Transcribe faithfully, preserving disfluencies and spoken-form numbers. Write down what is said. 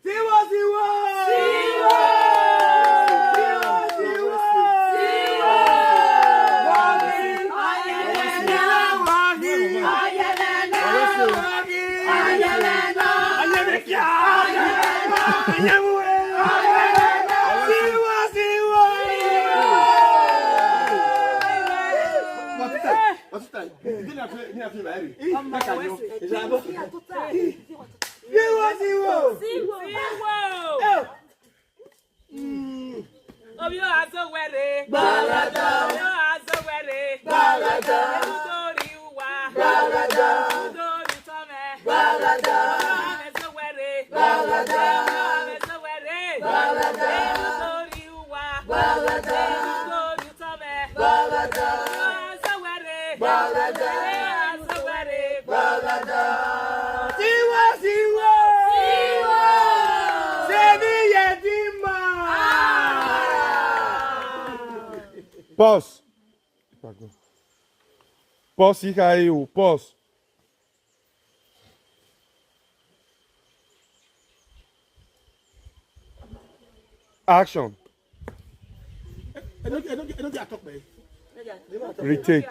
Siwo, siwo! Siwo! Siwo, siwo! Siwo! Siwo, siwo! Siwo! Ovbi ọre a zẹ owẹ rre. Gbalada. Ovbi ọre a zẹ owẹ rre. Gbalada. Erudo rri uwa. Gbalada. Erudo rri utọmwẹ. Gbalada. Ovbi ọre a zẹ owẹ rre. Gbalada. Ovbi ọre a zẹ owẹ rre. Gbalada. Erudo rri uwa. Gbalada. Erudo rri utọmwẹ. Gbalada. Ovbi ọre a zẹ owẹ rre. Gbalada. Ovbi ọre a zẹ owẹ rre. Gbalada. Siwo, siwo! Siwo! Sẹvbe iye ti ma! Pause. Pause, ikha ẹre o, pause. Action. Retake.